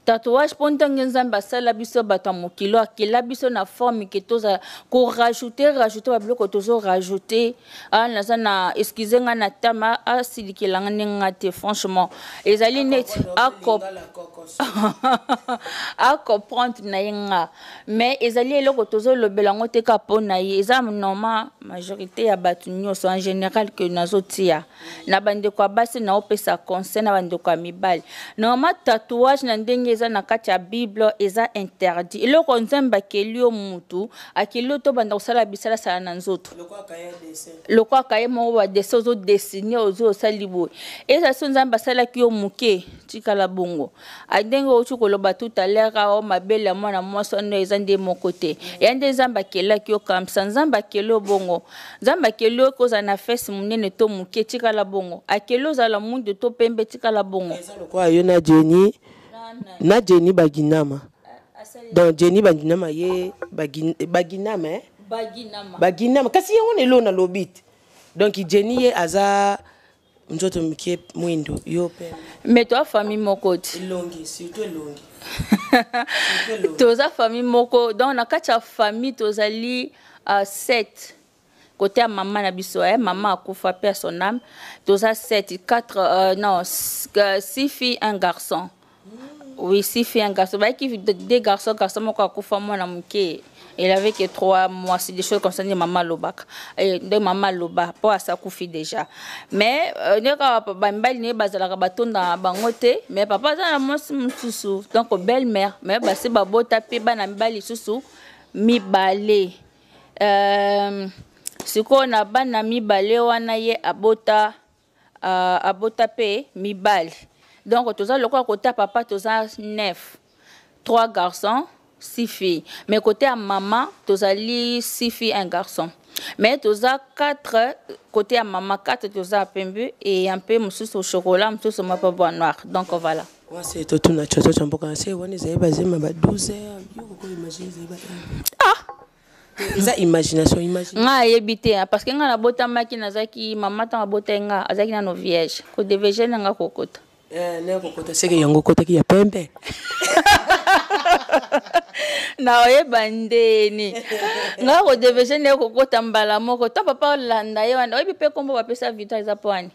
tatouage, mpo ndenge Nzambe asala biso bato ya mokili, akela biso na forme ke tozala korajouter rajouter babiloko, tozorajouter. Ah, naza na, excuse nga na tama, asilikelanga ndenge nga te. Franchement, ezali neti acomprendre na ye nga, mais ezali eloko tozolobela yango te kaka mpo na ye. Eza normal, majorité ya bato nyonso en général ke nazotia na bandeko ya basi, naopesa conseil na bandeko ya mibali. Normalement tatouage na ndenge eza na kati ya Bible eza interdit. Eloko Nzambe akeli yo, mutu akeli yo, tobanda kosala bisalasala na nzoto lokola kaye moko badessin, ozodessiner, ozo osali boye. Eza so Nzambe asalaki yo moke, tikala bongo. Ndenge outi koloba tout à l'heure awa, mabele ya mwana mwasi wana eza nde moko te, eya nde Nzambe akelaki yo kamsa. Nzambe akeli yo bongo. Nzambe akeli yo kozala na fesse monene to moke, tikala bongo. Akeli ozala mwindu to pembe, tikala bongo. Eza lokola yo na Jenny, na Jenny Baginama. Donc Jenny Baginama, ye Baginama, eh? Baginama. Baginama, kasi yango na eloko nalobi te. Donc Jenny ye aza nzoto mike, mwindo, yo mpe. Mais toa famille moko te. Elongi, surtout elongi. Toza famille moko. Donc na kati ya famille tozali 7 côté ya mama na biso, eh, mama akufa, mpe ya son âme. Toza 7, 4, non, 6 filles, un garçon. Oui, six filles, un garçon. Bayaki deux garçons, garçon moko akufa mwana moke, il avait que 3 mois, c'est des choses comme ça nde mama alobaka, nde mama aloba mpo asa akufi déjà. Mais nde kaka bamibali ne bazalaka batonda na bango te, mais papa aza na mwasi mosusu, donc belle mère, mais basi babota mpe bana mibali lisusu mibale. Sikoyo na bana mibale wana ye abota, abota mpe mibali. Donc toza lokola kota papa toza 9, 3 garçons, 6 filles, mais côté ya mama tozali 6 filles, un garçon. Mais toza 4 côté ya mama, 4 toza pembe et un peu mosusu chocolat, mosusu mapa noir. Donc voilà. Wase totuna tsoto mboka se wana ezali bazema ba 12 heures, yo koko imagine ezali ba ah. Eza imagination, imagine. Nga ayebi te, parce que nga nabotamaki, nazalaki mama, ntango abotaki nga azalaki nano vierge, kodevege na nga kokota. Eh, ne kokota seke yango okotaki ya pembe. Na oyeba ndeni nga kodevege nde kokota mbala moko to papa olanda ye wana. Oyebi mpe nkombo bapesa Victoire eza po wani,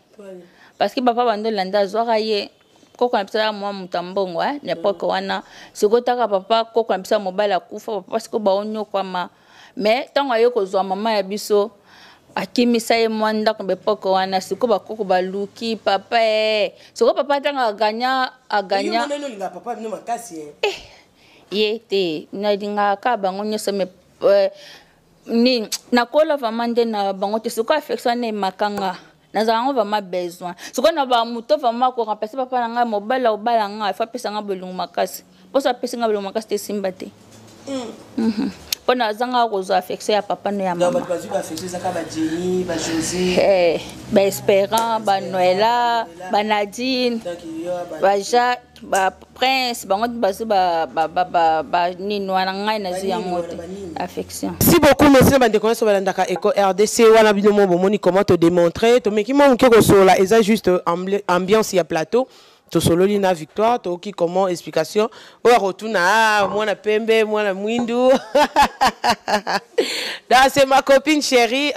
parce que papa bando olanda azwaka ye koko na biso ya mwa moto ya mbongo, eh, na époque wana. Sikoyo taka papa koko na biso ya mobali akufa, papa sikoyo baonyokwama, mais ntango aye kozwa mama ya biso, akimisa ye mwa ndako na époque wana. Sikoyo bakoko baluki papa, e sikoyo papa ntango aganya aganya. Papa bino makasi. Eh, ye te, nalingaka kaka bango nyonso, mais ni nakola vraiment nde na bango te. Sikoyo affection wana emakanga. Nazala yango vraiment besoin. Sikoyo na bamoto vraiment koremplace papa na ngai, mobali akobala ngai, fo apesa ngai bolingo makasi. Mposo apesi ngai bolingo makasi te, esimba te. Mpo nazanga kozwa affection ya papa no ya mama. Baespérant, banoela, banadine, bajacques, baprince, bango bazwi banini wana, ngai nazwi yango te, affection. Merci beaucoup, merci na bandeko nyonso balandaka Eco RDC wana. Bino mo bomoni comment todémontrer, tomeki mwa moke kosolola, eza juste ambiance ya plateau. Tosololi na Victoire, toyoki comment explication oyo akotuna: ah, mwana pembe, mwana mwindu. Donc c'est ma copine chérie.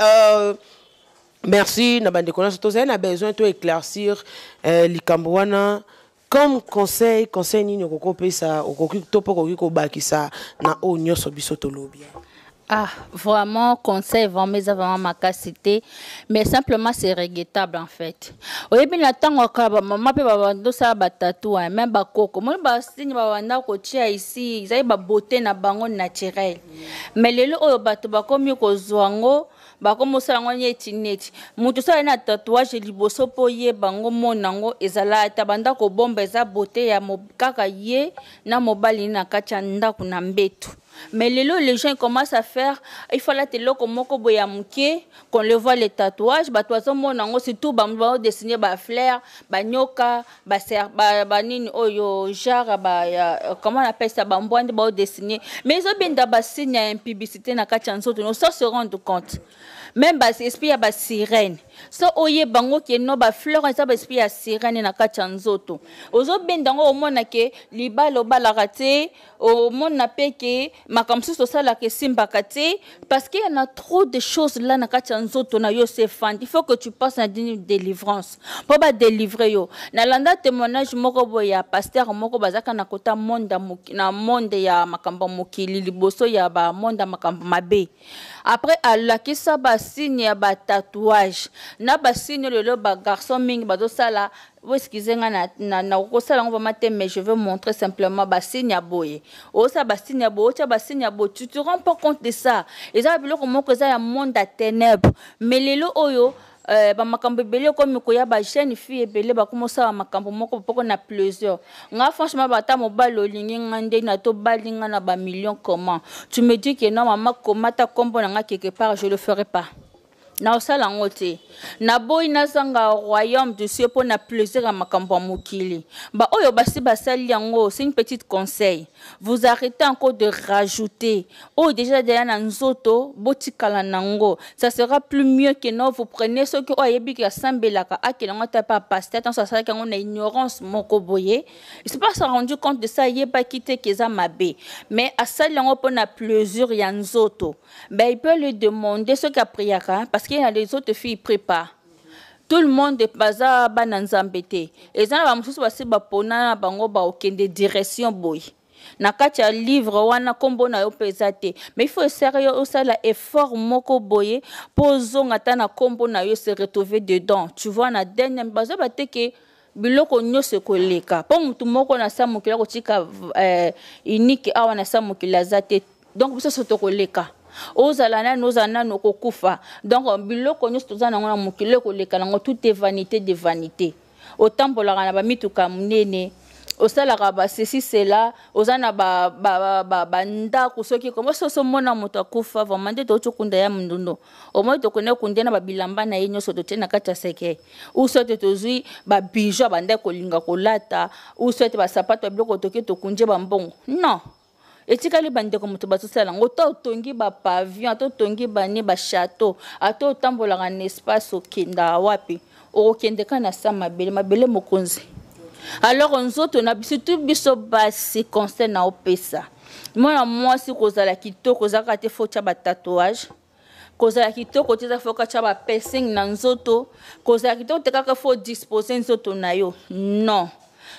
Merci na bandeko nyonso. Tozali na besoin to éclaircir likambo wana. Comme conseil, conseil nini okoki kopesa, okoki to mpo okoki kobakisa na oyo nyonso biso tolobi? Ah, vraiment, conseil, vraiment, eza vraiment makasi te, mais simplement c'est regrettable en fait. Oyebi, na ntango kaka bamama mpe babanda osala batatou, même bakoko, moni basigne babanda kotia ici, ezali babeauté na bango naturel. Mais lelo oyo bato bakomi kozwa yango, bakomi osala yango neti neti moto osala na tatouage liboso mpo oyeba yango, mona yango ezala ata banda kobomba, eza beauté ya kaka ye na mobali na kati ya ndako na mbeto. Mais lelo les gens commencent à faire, il faut lata eloko moko boye ya moke, qu'on le voit, les tatouages, bato bazomona yango, surtout badessiner bafleur, banyoka, banini oyo, genre ba, ya, comment on appelle ça, bambwa nde baodessiner, mais ezobenda basigne ya impudicité na kati ya nzoto no sans se rendre compte. Même baesprit ya basirène, so oyeba yango ke no, bafleur eza baesprit ya sirène na kati ya nzoto, ozobenda yango, omona ke libala obalaka te, omona mpe ke makambo mosusu osalaka esimbaka te, parce qu'il y en a trop de choses là na kati ya nzoto na yo. Sefandi, il faut que tu passes na une délivrance mpo badélivre yo. Nalanda témoignage moko boye ya pasteur moko, bazalaka na kota monde na monde ya makambo ya mokili, liboso ya bamonde ya makambo mabe. Après alakisa basigne ya batatouage na basigne. Lelo bagarçon mingi bazosala, excusez nga na kosala yango vraiment te, mais je veux montrer simplement basigne ya boye. Osala basigne ya boye, otya basigne ya boye, tu te rends pas compte de ça. Eza biloko moko eza ya monde ya ténèbre. Mais lelo oyo bamakambo ebele ekomi koya, bajeune fille ebele bakomi osala makambo moko poko na plaisir. Nga franchement, bata mobali olingi nga nde na tobali nga na bamillion, comment tu me dis que non, mama, komata kombo na nga quelque part? Je le ferai pas, naosala yango te. Naboyi nazanga royaume de cieux mpo na plaisir ya makambo ya mokili. Baoyo basi basali yango, c'est une petite conseil: vous arrêtez encore de rajouter oyo déjà deya na nzoto, botikala nango, ça sera plus mieux que non. Vous prenez, soki oyo ayebi ke asambelaka, akende yango ata pa pasteur. Ntanso asalaki yango na ignorance moko boye, il s'est pas rendu compte de ça, ayebaki te ke eza mabe, mais asali yango mpo na plaisir ya nzoto. Ben, il peut lui demander soki apriaka, parce qu'il y a les autres filles préparent. Tout le monde baza bana Nzambe te. Eza na bamosusu basi bapona na bango, baokende direction boye. Na kati ya livre wana nkombo na yo mpe eza te, mais il faut esere yo osala effort moko boye mpo ozonga ata na nkombo na yo, se retrouver dedans, tu vois. Na dernier bazoba te ke biloko nyonso ekoleka, mpo motu moko na sa mokili akotika unique awa na sa mokili aza te. Donc biso so tokoleka, ozala nani, ozala nani, okokufa. Donc biloko nyonso toza nango na mokili ekoleka nango, tout est vanité de vanité. Otambolaka na bamituka monene, osalaka basesi sela, oza na bandako, soki komo soso omona moto akufa, vraiment nde touti okunda ya mundundo, omoi tokende kunde na babilamba na ye nyonso, totie na kati ya seke, ou soit tozwi babijoux abandaki kolinga kolata, ou soit basapato ya biloko, toke tokunje bambongo. Non, etikali bandeko, moto bazosala yango. To otongi bapavillon, ata otongi bani bachateau, ata otambolaka na espace, okendaka wapi? Okokende kaka na sa mabele, mabele mokonzi. Alors nzoto na surtout biso basi, conseil na opesa mwana mwasi: kozala kitoko ezalaka te fo tia batatouage, kozala kitoko te eza fo katya bapiercing na nzoto, kozala kitoko te kaka fo dispose nzoto na yo. Non,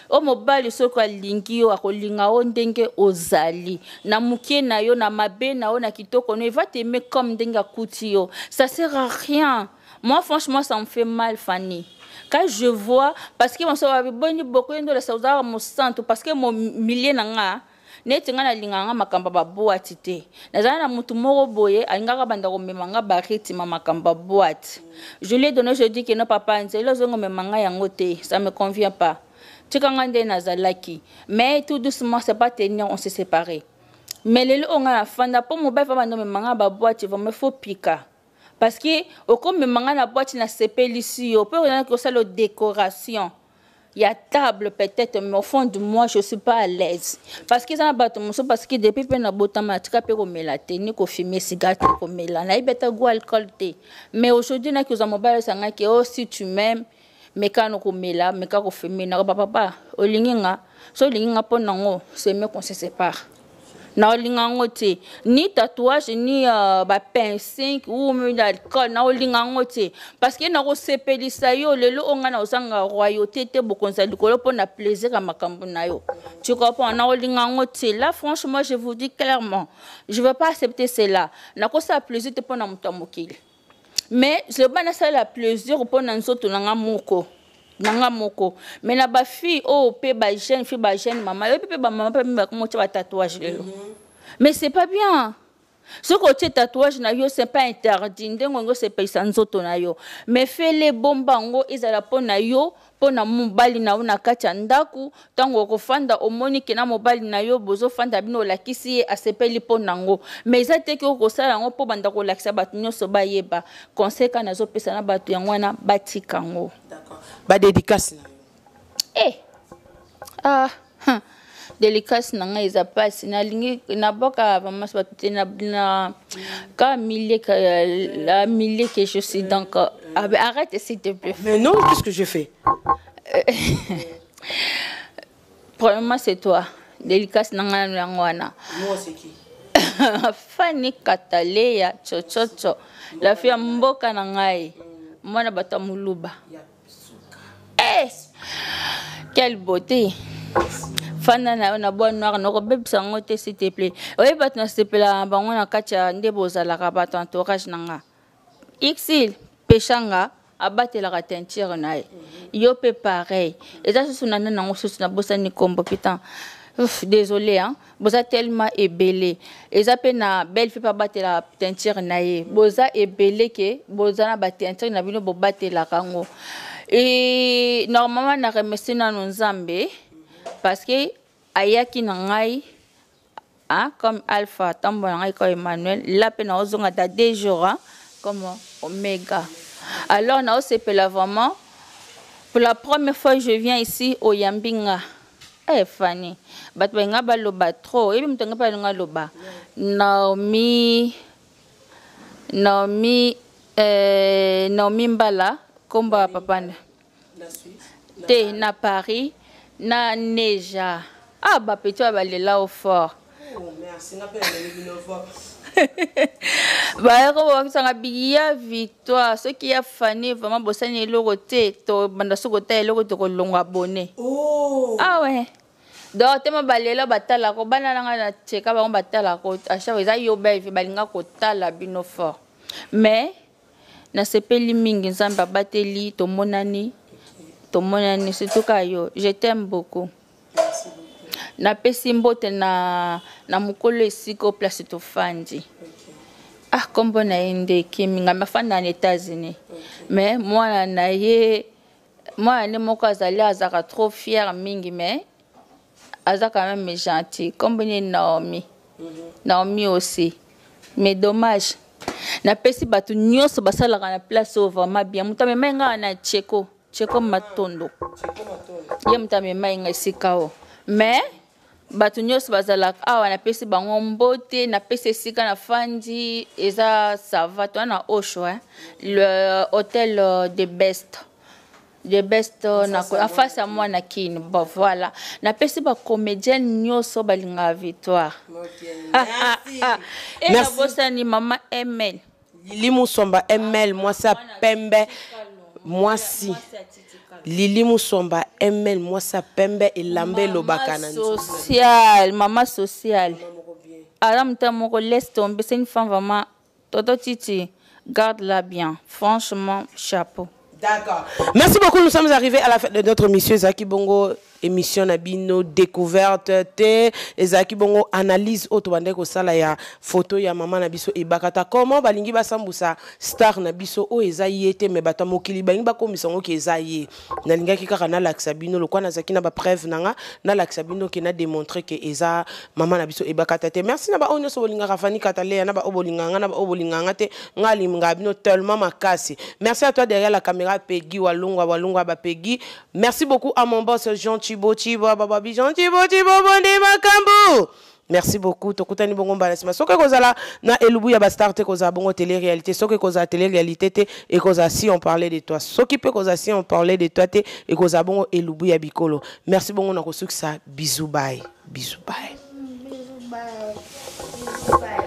o mobali soki alingi yo, akolinga yo ndenge ozali, na moke na yo, na mabe na yo, na kitoko no, il va t'aimer comme ndenge akuti yo. Ça sert à rien. Moi franchement, ça me fait mal, Fanny, quand je vois, parce que moso boni boko ye ndolesa ozalaka mosantu, parce que mo milieu na nga. Neti ngai nalingaka nga makambo ya baboite te. Nazala na mutu moko boye alingaka banda komema nga ba rythme ya makambo ya boite. Je lui ai donné, je dis que non papa, nzela ozongi komema nga yango te, ça me convient pas. Tika nga nde nazalaki. Mais tout doucement, c'est pas tenir, on s'est séparé. Mais lelo oyo nga nafanda mpo mobali fa banda komema nga ba boite vraiment faut pika. Parce que okomema nga na boite nasepelisi yo mpe ozalaki kosala décoration ya table peut-être, mais au fond de moi je suis pas à l'aise parce que eza na bato mosusu, parce que depuis mpe nabotama natika mpe komela te, ni kofume cigare te, komela nayebi ata goût alcool te. Mais aujourd'hui naki ozwa mobali osangaki, oh si tu m'aimes, meka no komela, meka kofume, nako papa olingi nga, so olingi nga mpo nango, c'est mieux qu'on se sépare. Na olinga yango te, ni tatouage, ni ba piercing ou alcool, na olinga yango te, parce que nakosepelisa yo lelo oyo ngai na ozanga royauté te, bokonzi ya likolo mpo na plaisir ya makambo na yo, tu comprends? Na olinga yango te. Là franchement, je vous dis clairement, je veux pas accepter cela. Nakosala plaisir te mpo na moto ya mokili, mais loba nasala plaisir mpo na nzoto na nga moko, na nga moko. Mais na bafille oyo mpe bajeune fille, bajeune mama, yoyebi mpe bamama mpe bakomotia batatouage lelo, mais c'est pas bien. Soki otie tatouage na yo, c'est pas interdit, ndenge olingi osepelisa nzoto na yo, mais fele bomba yango, ezala mpo na yo, mpo na mobali na yo na kati ya ndako. Ntango okofanda, omoni ke na mobali na yo bozofanda bino, olakisi ye, asepeli mpo nango. Mais eza te ke okosala yango mpo banda kolakisa bato nyonso bayeba. Conseil kaka nazopesa na bato yango wana, batika yango. Badédicace na yo? Eh. Ah, huh. Dédicace na ngai eza mpasi, nalingi naboka vraiment bato te na ka milieu, la milieu que je suis, donc arrête s'il te plaît. Mais non, qu'est-ce que je fais? Premièrement, c'est toi, dédicace na ngai yango wana. Moi, c'est qui? Fani Kataleya Chochocho, la fille ya mboka na ngai, mwana bato ya moluba. Eh, quelle beauté! Fanda na yo na bois noir, nakobebisa yango te, s'il te plaît. Oyebi bato nasepelaka na bango na kati ya nde bozalaka bato entourage na nga, Xil Peshanga abatelaka teinture na ye, yo mpe pareil. Eza susu na nani yango susu, nabosani nkombo, putain. Ouf, désolé hein, boza tellement ebele. Eza mpe na belle fille mpe abatelaka teinture na ye. Boza ebele ke boza na bateinture na bino, bobatelaka yango. E normalement na remercie nano Nzambe parce que ayaki na ngai, hein, comme Alpha, ntambo na ngai comme Emmanuel, la mpe naozonga ta 2 jours, hein, comme Omega. Alors naosepela vraiment, pour la première fois je viens ici, oyambi nga. Eh, Fani, bato balinga baloba trop, oyebi moto anga mpe balinga aloba. Naomi, Naomi, Naomi Mbala, nkombo ya papa te na Paris, na Neja. Ah, bapeti oyo balela o fort. Oh, merci, nga mpe naleli bino fort. Bayako bakisanga biya victoire, soki ya Fani vraiment bosani eloko te, tobanda soki kotala eloko tokolongwa abonné. Oh. Ah ouais, donc tema balela batalako bana na ngai na tsheka bango batalako à chaque eza yo beve balinga kotala bino fort. Mais nasepeli mingi, Nzambe abateli, tomonani, tomonani, surtout ka yo, je t'aime beaucoup. Napesi mbote na mokolo esika o place tofandi. Ah, nkombo na ye nde ekimi ngai, afanda na États-Unis, mais mwana na ye, mwana nde moko azali, azalaka trop fier mingi, mais aza quand même gentil. Nkombo nde Naomi. Naomi aussi. Mais dommage, napesi bato nyonso basalaka na place oyo vraiment bien. Moto amemai ngai na Cheko, Cheko Matondo, ye moto amemai ngai esika oyo. Mais bato nyonso bazalaka awa, napesi bango mbote. Napesi esika nafandi, eza sava toa na Osho, hein? Le hôtel de best, the best na face ya mwana Kini. Bon, voilà, napesi bacomédienne nyonso balingaka Victoire. E nabosani mama Ml. Lili Musomba ML, mwasi ya pembe, mwasi Lili Musomba ML, mwasi ya pembe, elamba elobaka na Social, mama social, aza moto moko, laisse tomber, c'est une femme vraiment. Toto Titi, garde la bien, franchement, chapeau. D'accord. Merci beaucoup. Nous sommes arrivés à la fin de notre mission. Zaki Bongo. Émission na bino découverte te, ezalaki bongo analyse oyo tobandaki kosala ya photo ya mama na biso Ebakata. Comment balingi basambusa star na biso oyo eza ye te, mais bato ya mokili balingi bakomisa yango ke eza ye. Nalingaki kaka nalakisa bino lokwa nazalaki na bapreuve na nga, nalakisa bino ke na démontrer ke eza mama na biso Ebakata te. Merci na baoyo nyonso bolingaka Fanny Katalea, na baoyo bolingaka nga, na baoyo bolingaka nga te. Nga alingaka bino tellement makasi. Merci à toi derrière la caméra, Peggy Walungwa, Walungwa ba Peggy. Merci beaucoup à mon boss Jean Chibo Chibo Bababi Jean Chibo Chibo Bondi Makambu. Merci beaucoup. Tokutani bongo mbala sima. Soki kozala na elubu ya ba star te, kozala bongo télé réalité. Soki kozala télé réalité te et kozala si on parlait de toi. Soki pe kozala si on parlait de toi te et kozala bongo elubu ya bikolo. Merci bongo na kosukisa. Bisous bye. Bisous bye. Bisous bye. Bisous bye.